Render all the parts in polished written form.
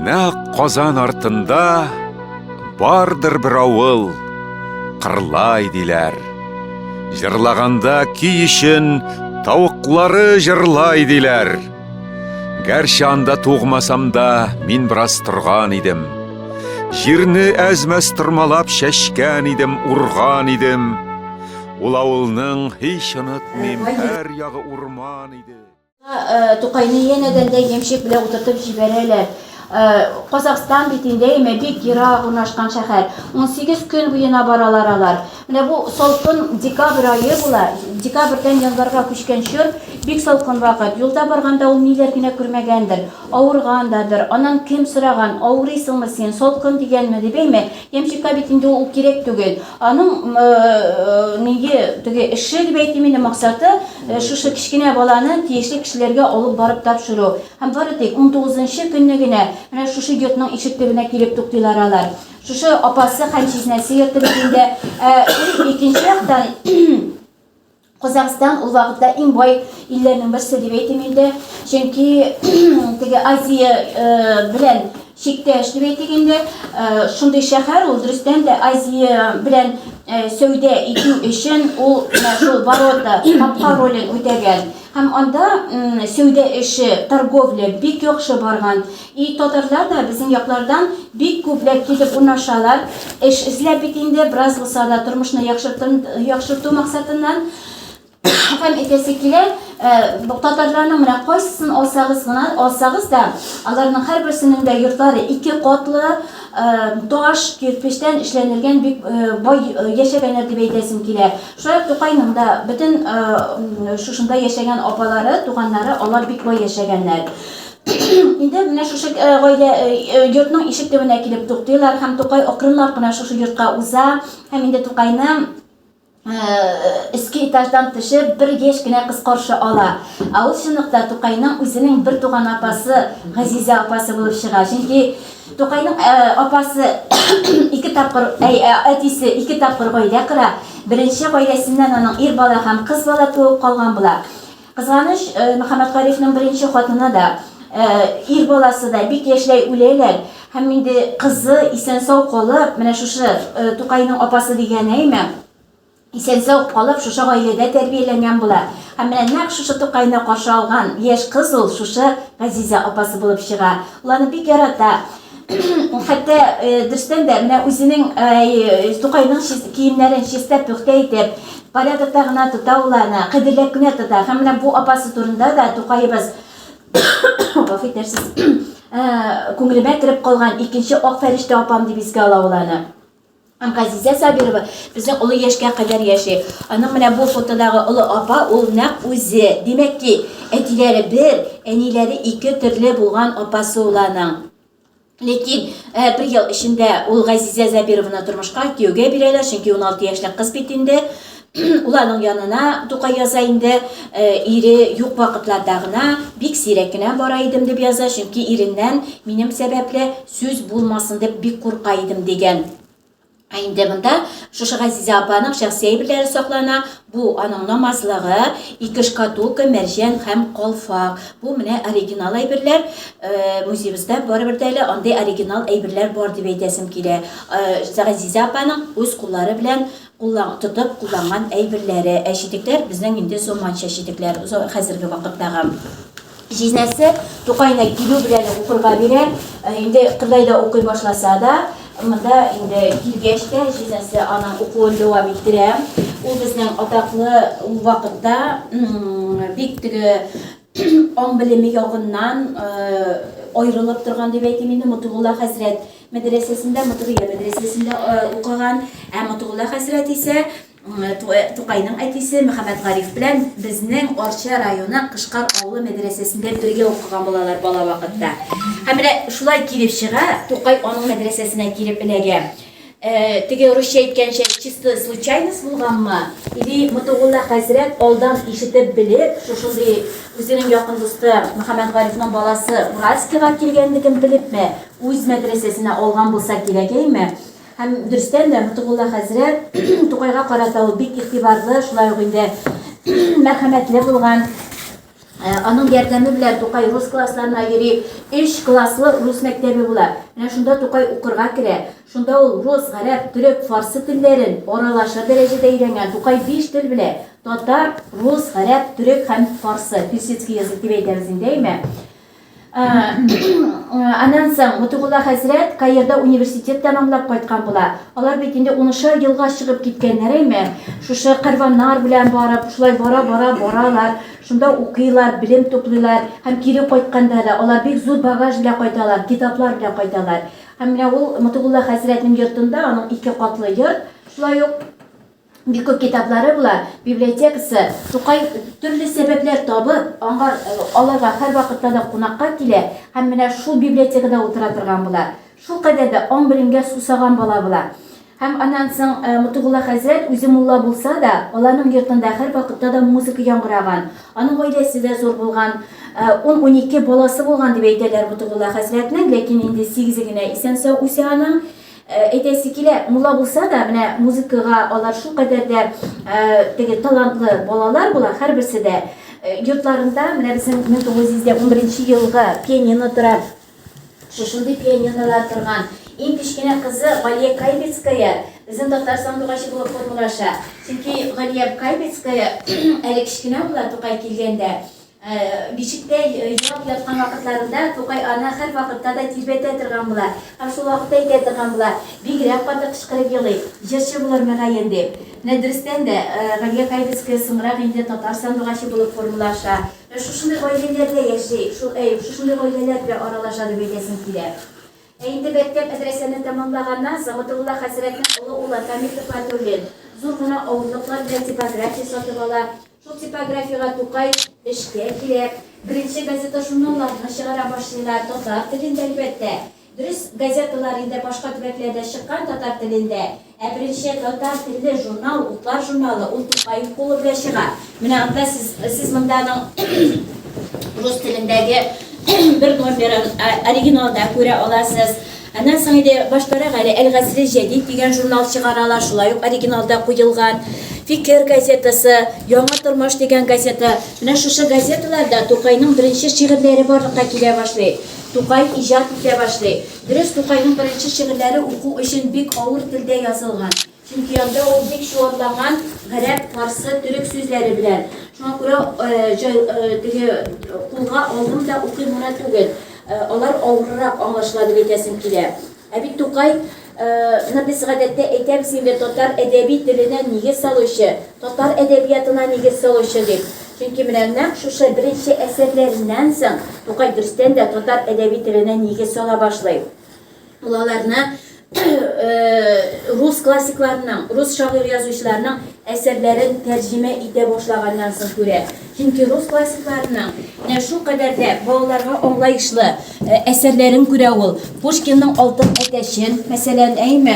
Нәкъ Казан артында бардыр бер авыл, Кырлай диләр. Җырлаганда көй өчен тавыклары җырлай диләр. Гәрчә анда тугмасам да, мин бераз торган идем. Җирне әз-мәз тырмалап чәчкән идем, урган идем. Ул авылның һич онытмыйм, һәр ягы урман иде. Тукайны янәдән дә ямщик белән утыртып җибәрәләр. Казахстан бит инде, әйме, бик ерак урнашкан шәһәр. 18 көн буена баралар алар. Менә бу салкын декабрь ае була. Декабрьдән январьга күчкән чор бик салкын вакыт. Юлда барганда ул ниләр генә күрмәгәндер. Авыргандадыр. Аннан кем сораган, авырыйсыңмы син, салкын дигәнме дип, әйме. Ямщикка бит инде ул кирәк түгел. Аның нинди теге эше дип әйтим инде, максаты шушы кечкенә баланы тиешле кешеләргә алып барып тапшыру. Һәм бары тик унтугызынчы көнне генә менә шушы йортның ишек төбенә килеп туктыйлар алар. Шушы апасы һәм җизнәсе йорты бит инде. Ә икенче яктан Казахстан ул вакытта иң бай илләрнең берсе дип әйтим инде. Чөнки теге Азия белән чиктәш дип әйтик инде. Шундый шәһәр ул дөрестән дә Азия белән сәүдә итү өчен ул менә шул ворота, капка ролен үтәгән. Һәм анда сәүдә эше, торговля бик яхшы барган. И татарлар да безнең яклардан бик күпләп килеп урнашалар. Эш эзләп бит инде, бераз булса да тормышны яхшырту максатыннан. Һәм әйтәсе килә, татарларның менә кайсысын алсагыз гына, алсагыз да, аларның һәрберсенең дә йортлары ике катлы, таш, кирпечтән эшләнелгән бик бай яшәгәннәр дип әйтәсем килә. Шулай ук Тукайның да бөтен шушында яшәгән апалары, туганнары, алар бик бай яшәгәннәр. Инде менә шушы гаилә йортның ишек төбенә килеп туктыйлар һәм Тукай акрынлап кына шушы йортка уза һәм инде Тукайны өске этаждан төшеп бер яшь кенә кыз каршы ала. Ә ул чынлыкта Тукайның үзенең бер туган апасы Газизә апасы булып чыга. Чөнки Тукайның апасы ике тапкыр, әтисе ике тапкыр гаилә кора. Беренче гаиләсеннән аның ир бала һәм кыз бала туып калган була. Кызганыч, Мөхәммәтгарифның беренче хатыны да, ир баласы да бик яшьләй үләләр. Һәм инде кызы исән-сау калып, менә шушы Тукайның апасы дигән әйме, исән-сау калып, шушы гаиләдә тәрбияләнгән була. Һәм менә нәкъ шушы Тукайны каршы алган яшь кыз ул шушы Газизә апасы булып чыга. Ул аны бик ярата. Хәтта, дөрестән дә, менә үзенең Тукайның киемнәрен чиста, пөхтә итеп, порядокта гына тота ул аны, кадерләп кенә тота. Һәм менә бу апасы турында да Тукаебыз, гафу итәрсез, күңелемә кереп калган икенче ак фәрештә апам дип искә ала ул аны. Һәм Газизә Сабирова безнең олы яшькә кадәр яши. Аның менә бу фотодагы олы апа ул нәкъ үзе. Димәк ки, әтиләре бер, әниләре ике төрле булган апасы ул аның. Ләкин бер ел эчендә ул Газизә Зәбированы тормышка, кияүгә бирәләр, чөнки 16 яшьлек кыз бит инде. Ул аның янына Тукай яза инде, ире юк вакытларда гына, бик сирәк кенә бара идем дип яза, чөнки иреннән минем сәбәпле сүз булмасын дип бик курка идем дигән. Ә инде монда шушы Газизә апаның шәхси әйберләре саклана. Бу аның намазлыгы, ике шкатулка, мәрҗән һәм калфак. Бу менә оригинал әйберләр. Музеебызда барыбер дә әле андый оригинал әйберләр бар дип әйтәсем килә. Газизә апаның үз куллары белән куллан, тотып кулланган әйберләре. Ә читекләр безнең инде заманча читекләр, хәзерге вакыттагы. Җизнәсе Тукайны килү белән үк укырга бирә. Инде Кырлайда укый башласа да, монда инде килгәч тә җизнәсе аның укуын дәвам иттерә. Ул безнең атаклы ул вакытта бик теге аң-белеме ягыннан аерылып торган дип әйтим инде Мотыйгулла хәзрәт мәдрәсәсендә, Мотыгия мәдрәсәсендә укыган. Ә Мотыйгулла хәзрәт исә Тукайның әтисе Мөхәммәтгариф белән безнең Арча районы Кышкар авылы мәдрәсәсендә бергә укыган булалар бала вакытта. Һәм менә шулай килеп чыга, Тукай аның мәдрәсәсенә килеп эләгә. Теге русча әйткәнчә, чисто случайность булганмы? Или Мотыгулла хәзрәт алдан ишетеп белеп, шушындый үзенең якын дусты Мөхәммәтгарифның баласы Уральскига килгәнлеген белепме, үз мәдрәсәсенә алган булса кирәк, әйме? Һәм дөрестән дә, Мотыгулла хәзрәт Тукайга карата ул бик игътибарлы, шулай ук инде мәрхәмәтле булган. Аның ярдәме белән Тукай рус классларына йөри. Өч класслы рус мәктәбе була. Менә шунда Тукай укырга керә. Шунда ул рус, гарәп, төрек, фарсы телләрен аралашыр дәрәҗәдә өйрәнгән. Тукай биш тел белә. Татар, рус, гарәп, төрек һәм фарсы. Персидский язык дип әйтәбез инде, әйме? Аннан соң Мотыйгулла хәзрәт Каирда университет тәмамлап кайткан була. Алар бит инде унышар елга чыгып киткәннәр, әйме? Шушы кәрваннар белән барып, шулай бара-бара баралар. Шунда укыйлар, белем туплыйлар һәм кире кайтканда да алар бик зур багаж белән кайталар, китаплар белән кайталар. Һәм менә ул Мотыйгулла хәзрәтнең йортында, аның ике катлы йорт, шулай ук Бик күп китаплары була, библиотекасы. Тукай төрле сәбәпләр табып, аңа, аларга һәрвакытта да кунакка килә һәм менә шул библиотекада утыра торган була. Шулкадәр дә аң-белемгә сусаган бала була. Һәм аннан соң Мотыйгулла хәзрәт үзе мулла булса да, аларның йортында һәрвакытта да музыка яңгыраган. Аның гаиләсе дә зур булган. Ун-унике баласы булган дип әйтәләр Мотыйгулла хәзрәтнең, ләкин инде сигезе генә исән-сау үсә аның. Әйтәсе килә, мулла булса да, менә музыкага алар шулкадәр дә теге талантлы балалар була, һәрберсе дә. Йортларында менә безнең 1911 елгы пианино тора. Шушындый пианинолар торган. Иң кечкенә кызы Галия Кайбицкая безнең татар сандугачы булып формалаша. Чөнки Галия Кайбицкая әле кечкенә була Тукай килгәндә. Бишектә елап яткан вакытларында Тукай аны һәрвакытта да тирбәтә торган була һәм шул вакытта әйтә торган була, Бигрәк каты кычкырып елый, җырчы булыр мөгаен, дип. Менә дөрестән дә, Галия Кайбицкая соңрак инде татар сандугачы булып формалаша. Менә шушындый гаиләләрдә яши, шул, әй, шушындый гаиләләр белән аралаша дип әйтәсем килә. Ә инде мәктәп-мәдрәсәне тәмамлаганнан соң, Мотыгулла хәзрәтнең олы улы Камил Төхвәтуллин зур гына авырлыклар белән типография сатып ала. Шул типографиягә Тукай эшкә килә. Беренче газета-журналларны чыгара башлыйлар, татар телендә, әлбәттә. Дөрес, газеталар инде башка төбәкләрдә чыккан татар телендә, ә беренче татар телле журнал, Утлар журналы, ул Тукай кулы белән чыга. Менә анда сез, сез монда аның рус телендәге бер номерын оригиналда күрә аласыз. Аннан соң инде баштарак әле Әл-Гасре җәдид дигән журнал чыгаралар, шулай ук оригиналда куелган. Фикер газетасы, Яңа тормыш дигән газета. Менә шушы газеталарда Тукайның беренче шигырьләре барлыкка килә башлый. Тукай иҗат итә башлый. Дөрес, Тукайның беренче шигырьләре уку өчен бик авыр телдә язылган. Чөнки анда ул бик чуарланган гарәп, фарсы, төрек сүзләре белән. Шуңа күрә җай, теге кулга алдым да укыйм гына түгел. Алар авыррак аңлашыла дип әйтәсем килә. Ә бит Тукай ны без гадәттә әйтәбез инде татар әдәби теленә нигез салучы, татар әдәбиятына нигез салучы дип. Чөнки менә нәкъ шушы беренче әсәрләреннән соң Тукай дөрестән дә татар әдәби теленә нигез сала башлый. Ул аларны рус классикларының, рус шагыйрь-язучыларының әсәрләрен тәрҗемә итә башлаганнан соң күрә. Чөнки рус классикларының менә шул кадәр дә балаларга аңлаешлы әсәрләрен күрә ул. Пушкинның Алтын әтәчен, мәсәлән, әйме?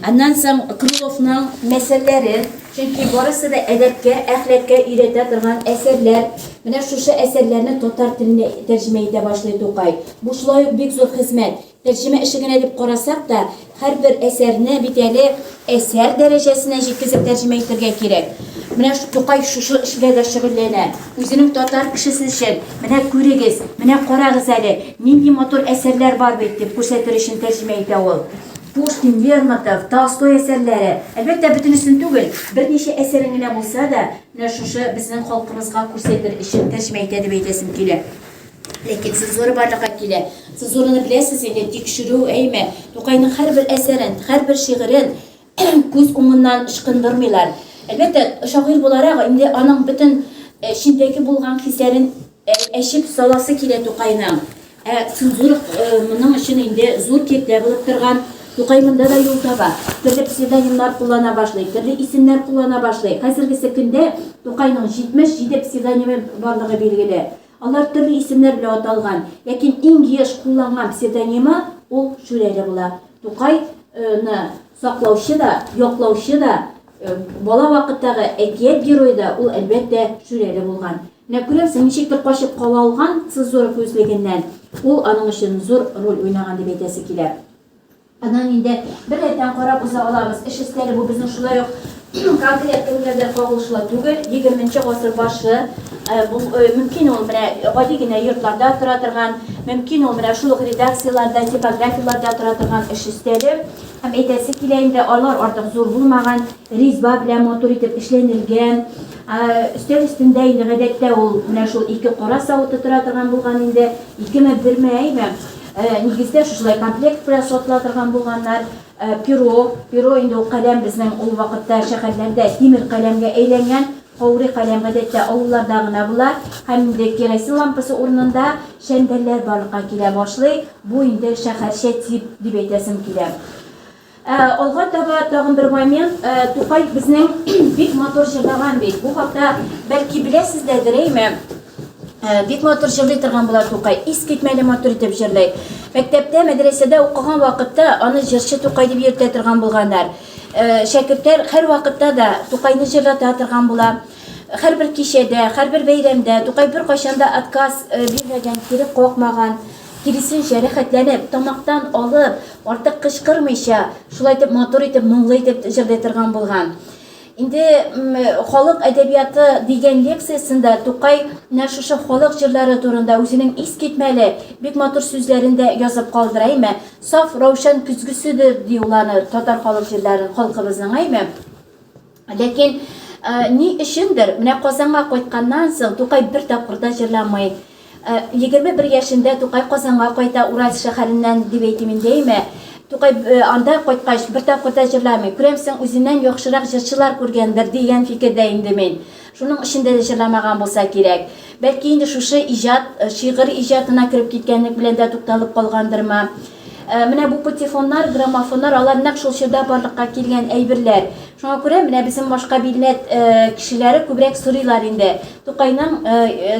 Аннан соң Крыловның мәсәлләрен, чөнки барысы да әдәпкә, әхлакка өйрәтә торган әсәрләр. Менә шушы әсәрләрне татар теленә тәрҗемә итә башлый Тукай. Бу шулай ук бик зур хезмәт. Тәрҗемә эше генә дип карасак та, һәрбер әсәрне бит әле әсәр дәрәҗәсенә җиткезеп тәрҗемә итәргә кирәк. Менә Тукай шушы эш белән дә шөгыльләнә. Үзенең татар кешесе өчен, менә күрегез, менә карагыз әле, нинди матур әсәрләр бар бит, дип күрсәтер өчен тәрҗемә итә ул. Пушкин, Лермонтов, Толстой әсәрләре, әлбәттә, бөтенесен түгел, берничә әсәрен генә булса да, менә шушы безнең халкыбызга күрсәтер өчен тәрҗемә итә дип әйтәсем килә. Ләкин цензура барлыкка килә. Цензураны беләсез инде, тикшерү, әйме. Тукайның һәрбер әсәрен, һәрбер шигырен күз уңыннан ычкындырмыйлар. Әлбәттә, шагыйрь буларак, инде аның бөтен эчендәге булган хисләрен әчеп саласы килә Тукайның. Ә цензура моның өчен инде зур киртә булып торган. Тукай монда да юл таба. Төрле псевдонимнар куллана башлый, төрле исемнәр куллана башлый. Хәзергесе көндә Тукайның 77 псевдонимы барлыгы билгеле. Алар төрле исемнәр белән аталган, ләкин иң еш кулланган псевдонимы ул Шүрәле була. Тукай ны саклаучы да, яклаучы да, бала вакыттагы әкият герое да ул, әлбәттә, Шүрәле булган. Менә күрәсең, ничектер качып кала алган цензура күзлегеннән, ул аның өчен зур роль уйнаган дип әйтәсе килә. Аннан инде бер рәттән карап уза алабыз. Эш өстәле бу безнең шулай ук Конкрет кемгәдер кагылышлы түгел, егерменче гасыр башы, бу мөмкин ул менә гади генә йортларда тора торган, мөмкин ул менә шул ук редакцияләрдә, типографияләрдә тора торган эш өстәле. Һәм әйтәсе килә инде, алар артык зур булмаган, резьба белән матур итеп эшләнелгән. Өстәл өстендә инде гадәттә ул менә шул ике кара савыты тора торган булган инде, икеме, берме, әйме. Нигездә шушылай комплект белән сатыла торган булганнар. Перо, перо инде ул каләм безнең ул вакытта шәһәрләрдә тимер каләмгә әйләнгән. Каурый каләм гадәттә авылларда гына була. Һәм инде керосин лампасы урынында шәмдәлләр барлыкка килә башлый. Бу инде шәһәрчә тип дип әйтәсем килә. Алга таба тагын бер момент, Тукай безнең бик матур җырлаган бит. Бу хакта бәлки беләсез дәдер, әйме? Бик матур җырлый торган була Тукай. Искитмәле матур итеп җырлый. Мәктәптә, мәдрәсәдә укыган вакытта аны җырчы Тукай дип йөртә торган булганнар. Шәкертләр һәрвакытта да Тукайны җырлата торган була. Һәрбер кичәдә, һәрбер бәйрәмдә Тукай беркайчан да отказ бирмәгән, кире какмаган. Киресенчә, рәхәтләнеп, тамактан алып, артык кычкырмыйча, шулай итеп матур итеп, моңлы итеп җырлый торган булган. Инде Халык әдәбияты дигән лекциясендә Тукай менә шушы халык җырлары турында үзенең искитмәле, бик матур сүзләрен дә язып калдыра, әйме? Саф раушан көзгеседер, ди ул аны, татар халык җырларын, халкыбызның, әйме? Ләкин ни өчендер, менә Казанга кайтканнан соң Тукай бер тапкыр да җырламый. 21 яшендә Тукай Казанга кайта, Уральск шәһәреннән дип әйтим инде, әйме? Тукай анда кайткач бер тапкыр да җырламый. Күрәмсең, үзеннән яхшырак җырчылар күргәндер дигән фикердә инде мин. Шуның өчен дә җырламаган булса кирәк. Бәлки инде шушы иҗат, шигырь иҗатына кереп киткәнлек белән дә тукталып калгандырмы? Менә бу патефоннар, граммофоннар, алар нәкъ шул чорда барлыкка килгән әйберләр. Шуңа күрә менә безнең башка милләт кешеләре күбрәк сорыйлар инде, Тукайның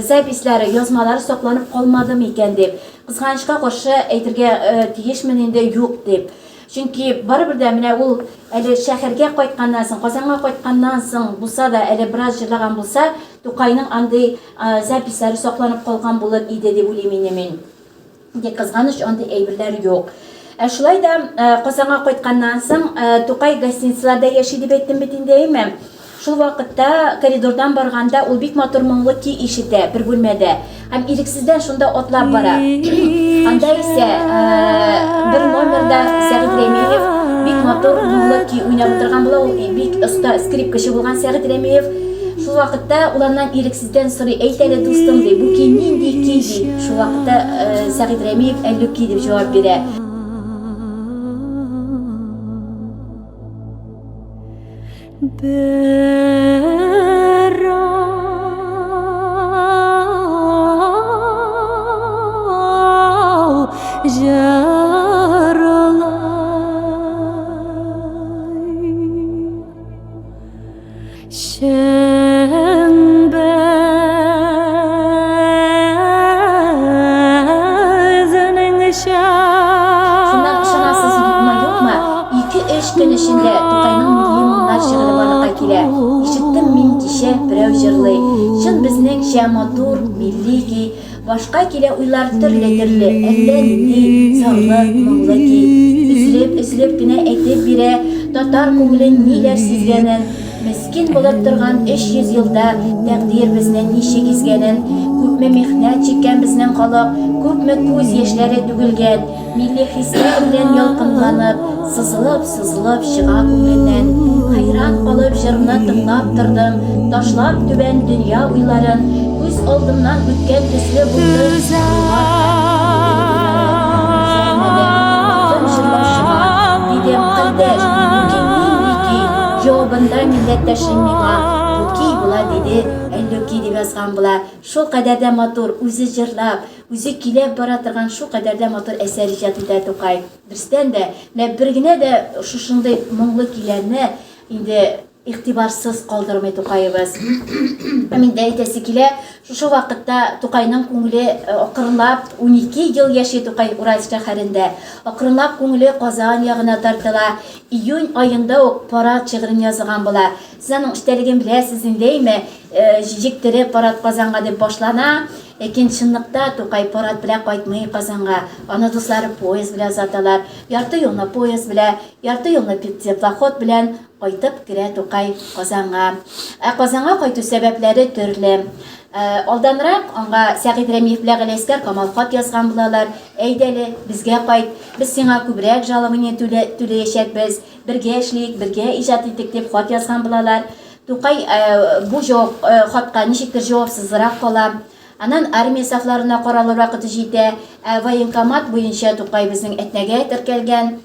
записьләре, язмалары сакланып калмады микән дип. Кызганычка каршы әйтергә тиешмен инде, юк дип. Чөнки барыбер дә менә ул әле шәһәргә кайтканнан соң, Казанга кайтканнан соң булса да, әле бераз җырлаган булса, Тукайның андый записьләре сакланып калган булыр иде дип уйлыйм инде мин. Ни кызганыч, андый әйберләр юк. Ә шулай да Казанга кайтканнан соң Тукай гостиницаларда яши дип әйттем бит инде, әйме? Шул вакытта коридордан барганда ул бик матур моңлы көй ишетә бер бүлмәдә һәм ирексездән шунда атлап бара. Анда исә бер номерда Сәгыйть Рәмиев бик матур моңлы көй уйнап утырган була. Ул бик оста скрипкачы булган Сәгыйть Рәмиев. Шул вакытта ул аннан ирексездән сорый, әйт әле, дустым, ди, бу көй нинди көй, ди. Шул вакытта Сәгыйть Рәмиев Әллүки дип җавап бирә. Берәү җырлай. Чын безнеңчә. Шуннан ышанасыз юкмы, юкмы, ике-өч көн эчендә Тукайның Милли моңнар шигыре барлыкка килә. Ишеттем мин кичә, берәү җырлый. Чын безнеңчә матур, милли көй. Башка килә уйлар төрле-төрле, әллә нинди зарлы, моңлы көй. Өзелеп-өзелеп кенә әйтеп бирә татар күңеле ниләр сизгәнен, мескен булып торган 300 елда тәкъдир безне ничек изгәнен, күпме михнәт чиккән безнең халык, күпме күз яшьләре түгелгән. Милли хисләр белән ялкынланып, Сызылып-сызылып чыга күңеленнән. Хәйран калып җырны тыңлап тордым, Ташлап түбән дөнья уйларын, Күз алдымнан үткән төсле булды Болгар һәм Идел буйлары. Өзәлмәдем, бактым җырлаучыма, Дидем, кардәш, бу көй нинди көй? Җавабында милләттәшем миңа, Бу көй була, диде, Әллүки дип язган була. Шулкадәр дә матур, үзе җырлап, Үзе көйләп бара торган шулкадәр дә матур әсәр иҗат итә Тукай. Дөрестән дә, менә бер генә дә шушындый моңлы көйләрне инде игътибарсыз калдырмый Тукаебыз. Һәм инде әйтәсе килә, шушы вакытта Тукайның күңеле акрынлап, 12 ел яши Тукай Уральск шәһәрендә, акрынлап күңеле Казан ягына тартыла. Июнь аенда ук Парад шигырен язган була. Сез аның эчтәлеген беләсез инде, әйме? Җиктереп Парад Казанга дип башлана. Ләкин чынлыкта Тукай парад белән кайтмый Казанга. Аны дуслары поезд белән озаталар. Ярты юлны поезд белән, ярты юлны теплоход белән кайтып керә Тукай Казанга. Ә Казанга кайту сәбәпләре төрле. Алданрак аңа Сәгыйть Рәмиев белән Галиәсгар Камал хат язган булалар, Әйдәле, безгә кайт, без сиңа күбрәк жалование түләячәкбез, бергә эшлик, бергә иҗат итик, дип хат язган булалар. Тукай бу җавап хатка ничектер җавапсызрак кала. Аннан армия сафларына каралыр вакыты җитә. Ә военкомат буенча Тукай безнең Әтнәгә теркәлгән.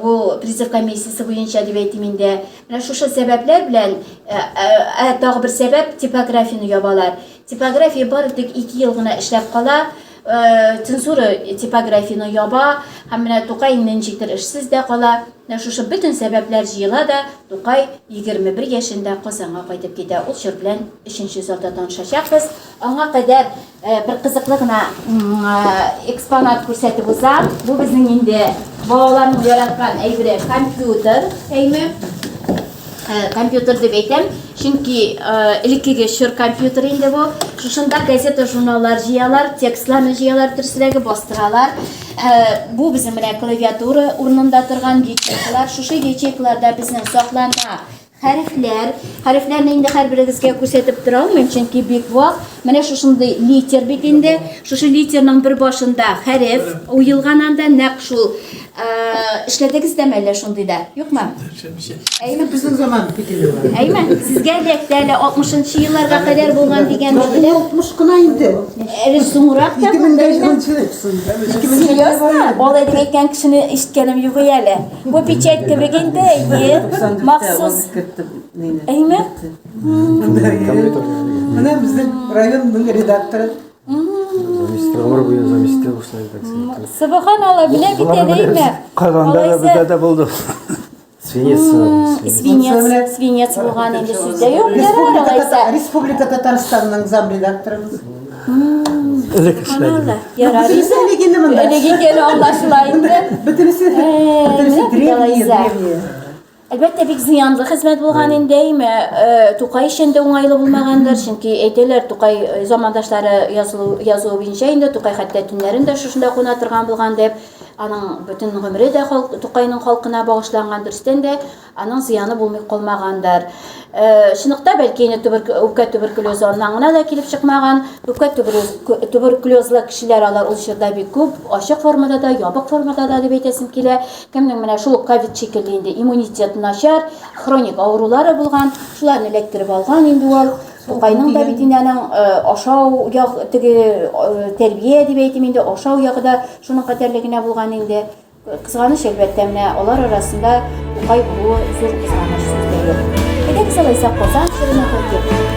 Бу призыв комиссиясе буенча дип әйтим инде. Менә шушы сәбәпләр белән, ә тагы бер сәбәп, типографияне ябалар. Типография бары тик 2 ел гына эшләп кала. Цензура типографияне яба һәм менә Тукай инде ничектер эшсез дә кала. Менә шушы бөтен сәбәпләр җыела да, Тукай 21 яшендә Казанга кайтып китә. Ул чор белән өченче залда танышачакбыз. Аңа кадәр бер кызыклы гына экспонат күрсәтеп узам. Бу безнең инде балаларның яраткан әйбере компьютер, әйме? Компьютер дип әйтәм, чөнки элеккеге чор компьютер инде бу. Шушында газета, журналлар җыялар, текстларны җыялар, дөресрәге бастыралар. Бу безнең менә клавиатура урынында торган ячейкалар. Шушы ячейкаларда безнең саклана хәрефләр. Хәрефләрне инде һәрберегезгә күрсәтеп тора алмыйм, чөнки бик вак. Менә шушындый литер бит инде. Шушы литерның бер башында хәреф уелган анда, нәкъ шул Эшләдегез дәме әллә шундый да? Юкмы? Әйме? Безнең заман бит инде ул. Әйме? Сезгә эләкте әле 60-нчы елларга кадәр булган дигән мәгълүмат. 60 кына инде. Әле соңрак та булды. Серьезно? Алай дип әйткән кешене ишеткәнем юк әле. Бу печать кебек инде, әйе. Махсус. Әйме? Менә безнең районның редакторы. Заместитель, гомер буе заместитель булсын, так сказать. Субханалла, белә бит әле, әйме? Казанда да бездә дә булды. Свинец. Свинец, свинец булган инде сүз дә юк. Ярар, алайса. Республика Татарстанның замредакторыбыз. Элек эшләде. Ярар. Элек инде монда. Элек икәне аңлашыла инде. Бөтенесе, бөтенесе древние, древние. Әлбәттә, бик зыянлы хезмәт булган инде, әйме, Тукай өчен дә уңайлы булмагандыр, чөнки әйтәләр, Тукай замандашлары язылу, язуы буенча инде Тукай хәтта төннәрен дә шушында куна торган булган дип, аның бөтен гомере дә халк, Тукайның халкына багышланган, дөрестән дә, аның зыяны булмый калмагандыр. Чынлыкта, бәлки, инде тубер, үпкә туберкулезы аннан гына да килеп чыкмаган. Үпкә туберкулезлы кешеләр алар ул чорда бик күп, ачык формада да, ябык формада да дип әйтәсем килә. Кемнең менә шул ук ковид шикелле инде иммунитет начар, хроник авырулары булган, шуларны эләктереп алган инде ул. Тукайның да бит инде аның ашау яг теге тәрбия дип әйтим инде, ашау ягы да шуның кадәрле генә булган инде. Кызганыч, әлбәттә, менә алар арасында Тукай булуы зур кызганыч, сүз дә юк. Әйдәгез алайса Казан чорына кайтыйк.